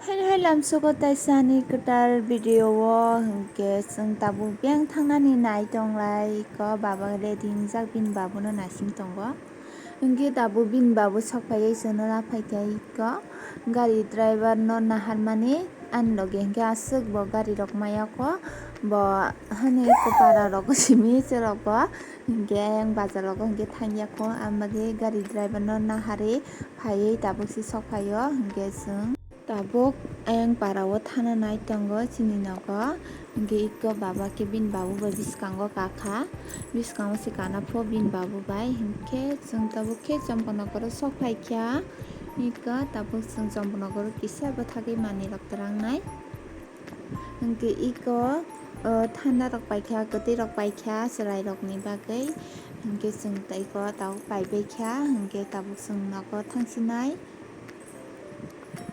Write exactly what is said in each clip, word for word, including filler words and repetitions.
Hai hai lamsogo taisani kwtal video o hwnkhe chwng tabuk beng thangnani nai tonglai ko baba ready wngjak bini babuno naising tongo. Hwnkhe tabuk bini babu sok phaiwi chwngno naphai kha iko gari driver no naharmani ani loge hwnkhe aswk bo gari rok maya kho bo hani iko para rogo simi chwrok bo hwnkhe ayang bazar rogo hwnkhe thangya kho amage gari driver no naharwi phaiwi tabuk se sok phaio hwnkhe chwng. Tabuk ayang para o thana nai tongo chini nogo. Hwnkhe iko baba khe bini babu bai bwskango kakha. Bwskango se kana pho bini babu bai. Hwnkhe chwng tabuk khe Chomponogoro sok phai kha. Iko tabuk chwng Chomponogoro kisa bwthagwi manwi rok twrangnai. Hwnkhe iko, o, thanda rok pai kha, kwtwi rok pai kha chwrai rokni bagwi. Hwnkhe chwng tei iko tabuk pai bai kha. Hwnkhe tabuk chwng nogo thangsinai.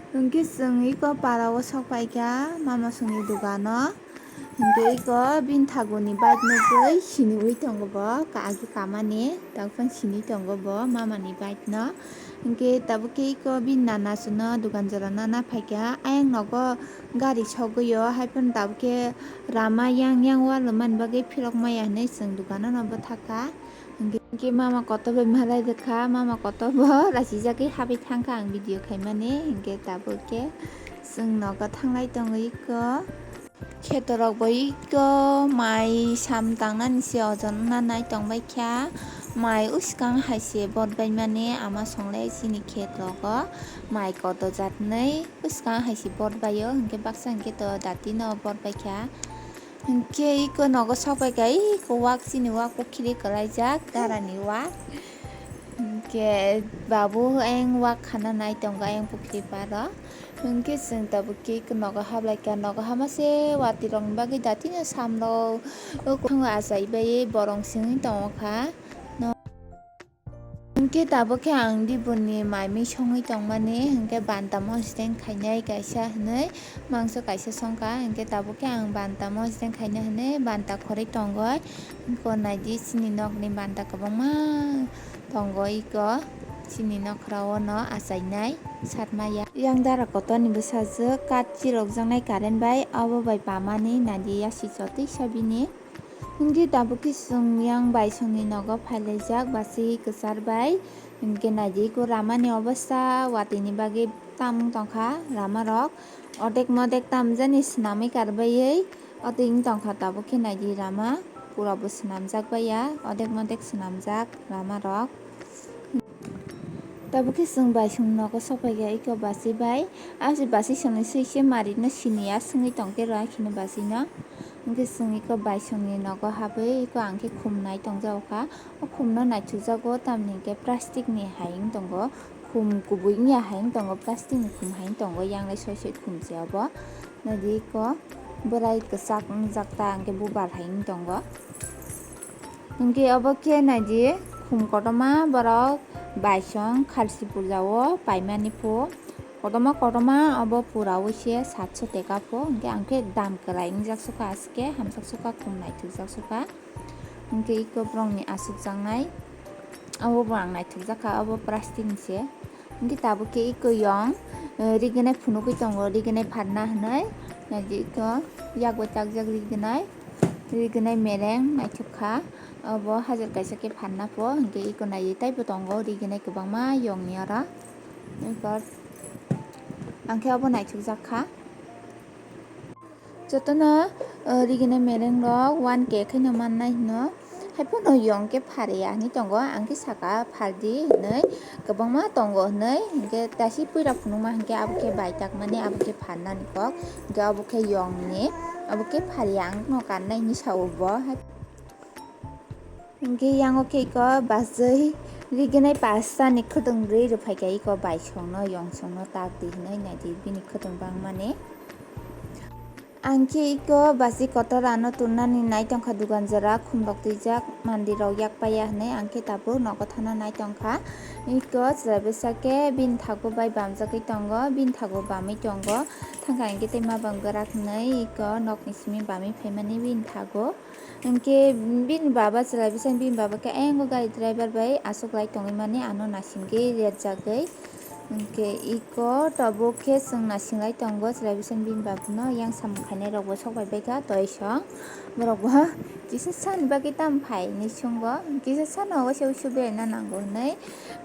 Hwnkhe chwng iko para o sok pai kha mama songni dogano. Hwnkhe iko bini thaguni bike nugwi siniwi tongo bo, agi kamani tangphang sini tongo bo mamani bike no. Hwnkhe tabuk khe iko bini nana chwngno dogan jora nana phaikha ayang nogo gari sogwi o, haiphano tabuk khe rama yang yang walo mani bagwi philok maya hinwi chwng dogano no bwthakha. Hwnkhe mama kotor bai malai rwkha, mama kotor bo rachijagwi habwi thangkha ang video khaimani, hwnkhe tabuk khe chwng nogo thanglai tongo iko. Khetorok bo iko mai sam tangnani se ojon wngna nai tongbai kha, mai uskang hai se bot baimani ama songlai chini khet rogo mai kotor jatnwi uskang hai se bot baio, hwnkhe baksa hwnkhe to dati no bot baikha. Hwnkhe iko nogo sok pai kha, iko wak chini wak pukhiri kwlaijak, darani wak. Hwnkhe babu ayang wak khana nai tongo ayang pukhiri paro. Hwnkhe chwng tabuk khe iko nogo hablai kha, nogo hama se watwi rokni bagwi datino samrok o kwthango achai bai borong singwi tongo kha. Hwnkhe tabuk khe ang dibuni mai mui songwi tongmani, hwnkhe banta mosdeng khainai kaisa hinwi mangso kaisa songkha, hwnkhe tabuk khe ang banta mosdeng khaina hinwi banta khorwi tongoi. Iko naidi chini nokni banta kwbangma tongo, iko chini nokhrao no achainai satmaya. Yang dara kotorni bwsajwk kat chirokjaknai current bai, abo bai pamani naidi yasi chotwi sabini. Hwnkhe tabuk khe chwng yang bai songni nogo phailaijak basi kwchar bai. Hwnkhe naidi iko ramani obostha watwini bagwi tam wng tongkha ramarok. Odek modek tamjani swnamwi karbaiwi watwi wng tongkha tabuk khe naidi rama. Pura bo swnamjak baiya, odek modek swnamjak ramarok. Tabuk khe chwng bai songni nogo sokphaikha iko basi bai. Abo se basi songni swi se marirno siniya swngwi tongtero, haikhe basi no. Hwnkhe chwng iko bai songni nogo habwi iko ang khe khum nai tongjago kha. O khumno naithokjago, tamni hwnkhe plastic ni hai wng tongo. Khum kubui wngya hai wng tongo, plastic ni khum hai wng tongo, yang lai soi soi khum se obo. Naidi iko bwrai kwchak wngjak ta, hwnkhe bubar hai wng tongo. Hwnkhe obo khe naidi khum kotorma borok baisong khalsi puja o paimani phu. Kotorma kotorma obo pura o se satso teka phu. Hwnkhe ang khe dam kwlai wngjak sukha, aske hamjak sukha, khum naithokjak sukha. Hwnkhe iko borokni aswkjaknai obo bo ang naithokjak kha, obo plastic ni se. Hwnkhe tabuk khe iko yong, eh, riginai phunugwi tongo, riginai pharna hinwi. Naidi iko yak bai takjak riginai, riginai mereng naithok kha. Obo hajar kaisa khe pharna pho, hwnkhe iko naidi taibo tongo riginai kwbangma yongni oro. Iko ang khe obo naithokjak kha. Jotono, o, riginai mereng rok one K khaino mannai hino. Haiphano yong khe phariya hinwi tongo, ang khe saka phardi hinwi kwbangma tongo hinwi, hinkhe tasi puila phunukma hinkhe abo khe baitakmani, abo khe pharnani kok, hinkhe abo khe yongni, abo khe phariya ang no kannai hinwi sao bo. Hinkhe yango khe iko bachwi riginai pasta ni khwtwng rwi rwphaikha iko baisongno yongsongno takdi hinwi naidi bini khwtwng bangmani. Ang khe iko basi kotor ano turnani nai tongkha dugan jora khumrok twijak mandirok yak paiya hinwi ang khe tabuk nogo thana nai tongkha. Iko chwraibwsa khe bini thago bai bamjagwi tongo, bini thago bamwi tongo. Thangkha hinkhe tei mabang gwrak hinwi iko nokni simi bamwi phaimani bini thago. Hinkhe bini baba chwrai bwsani bini baba khe ayang o gari driver bai achuklai tongwi mani ano naisingwi rejagwi. Hwnkhe iko tabuk khe chwng nasinglai tongo chwrai bwsani bini bagwino, yang samung khainai rokbo sok bai baikha toisong. Borokbo kisa sani bagwi tamo phai hinwi swngo, kisa sano waisa wuisu beraina nango hinwi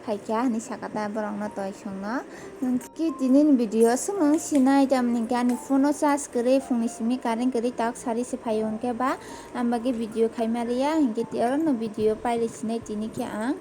phaikha hinwi sakha ta borokno toisongno. Hwnkhe tinini video aswk nung sinai, tamni hwnkhe ani phone o charge kwrwi, phungni simi current kwrwi, tok sari se phaio hwnkhe ba, ang bagwi video khaima rwya, hwnkhe orono video pailai sinai tini khe ang.